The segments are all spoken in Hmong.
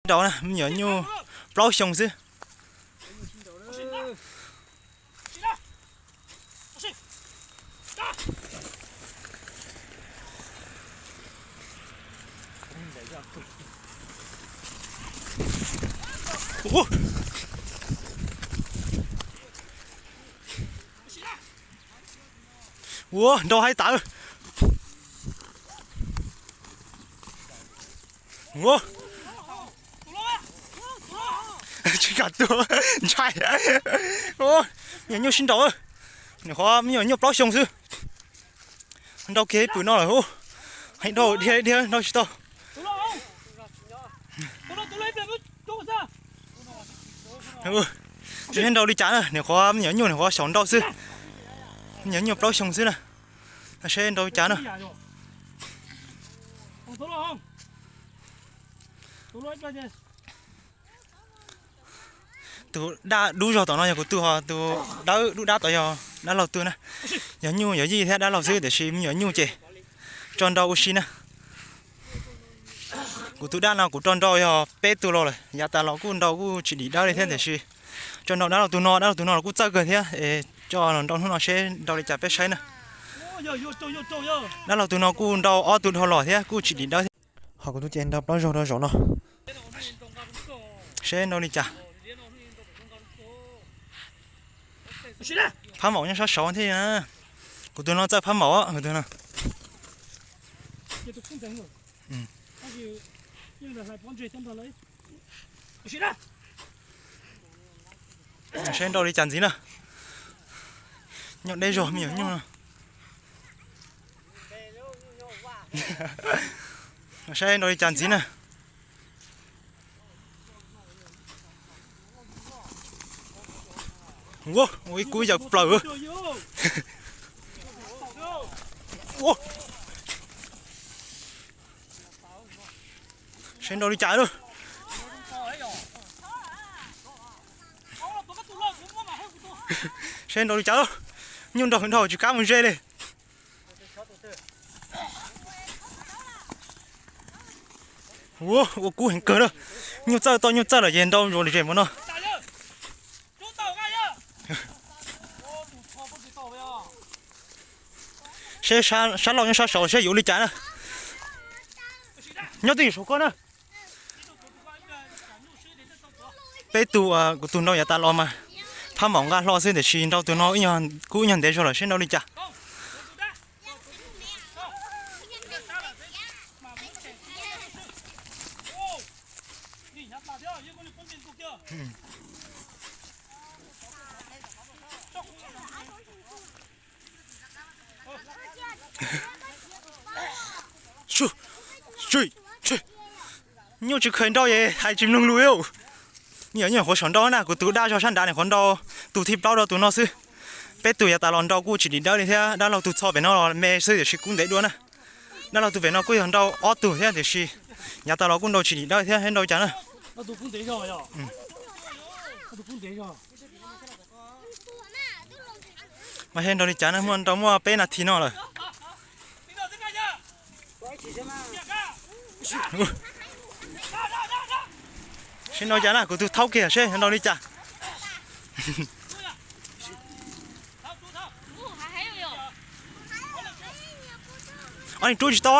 Nraud na, me nyuam nyuj plaub xyoo xwb. Ua nraud haib tawv. Ua tsis kam tua, ntshai. Ua me nyuam nyuj sib nraud, nyuam qhuav me nyuam nyuj plaub xyoo xwb. Nraud kiag ib pwm no lawm hu. Heev dhau dhia dhia nraud tsis tau. Tsis nraud li cas na, nyuam qhuav me nyuam nyuj nyuam qhuav xyaum nraud xwb. Me nyuam nyuj plaub xyoo xwb na. Seb nraud li cas na. Tus daj dub zog tom no yog kuv tug, ho tus dawb dub dab tom yog dab laug tug na. Yog nyuj yog yij thiab dab laug xwb, tiam sis me nyuam nyuj ces tso nrau ua si na. Kuv tus daj no kuv tso nrau yog peb tug los lawm, yav tas los kuj nrau kuj tsis dim dawb li thiab, tiam sis tso nrau dab laug tug no, dab laug tug no los kuj txawj kawg thiab. Es tso los nrau hnub no seb nrau li cas peb saib na. Dab laug tug no kuj nrau ob tug dhau los thiab kuj tsis dim dawb thiab. Ho kuv tus ces nrau plaub zaug rau zaum no. Seb nrau li cas. Phab maum nyob sab saud thiab. Kuv tus no txawj phab maum kuv tus no. Seb nrau li cas ntxiv na. Nyuj deb zog me nyuam nyuj no. Saib nrau li cas ntxiv na. Ua ib kub yaws plaws. Saib nrau li cas lawm. Saib nrau li cas lawm. Nyuj nrau dhau tsis kam mus ze li. Ua kub heev kawg na. Nyuj txawj tau nyuj txawj lawm ces nrau zuj zus li zes mus no. Seb sab laug nyob sab saud seb yuav ua li cas na. Nyob twj ywm saum koj na. Peb tug, kuv tus nrau yav tas los mas phab maum nqa hlo xwb, tiam sis nrau tus no kub ib nyuag ntev zog lawm seb nrau li cas. Nyuj tsis kheev nrau es hais tsis mloog lus. Nyuam nyuj qhuav saum nrau na, kuv tus daj zog sab nrad nim qhuav nrau tus thib plaub rau tus no xwb. Peb tug yav tas los nrau kuj tsis dim dawb li thiab, dab laug tus txho pem no los me xwb tiam sis kub ntev dua na. Dab laug tus pem no kuj yog nrau ob tug thiab tiam sis yav tas los kuj nrau tsis dim dawb thiab, nrau cas na. Mas seb nrau li cas na, muaj nrau muaj peb nas this no lawm. Seb nrau cas na, kuv tus thaub kiag seb nrau li cas. Ob niag rub tsis tau.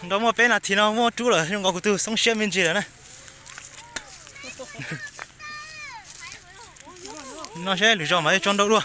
Nrau muaj peb nas this no muab rub lawm, zoo nkaus kuv tus xoob siab me ntsis lawm na. No seb lwm zaus mas tso nrau dua.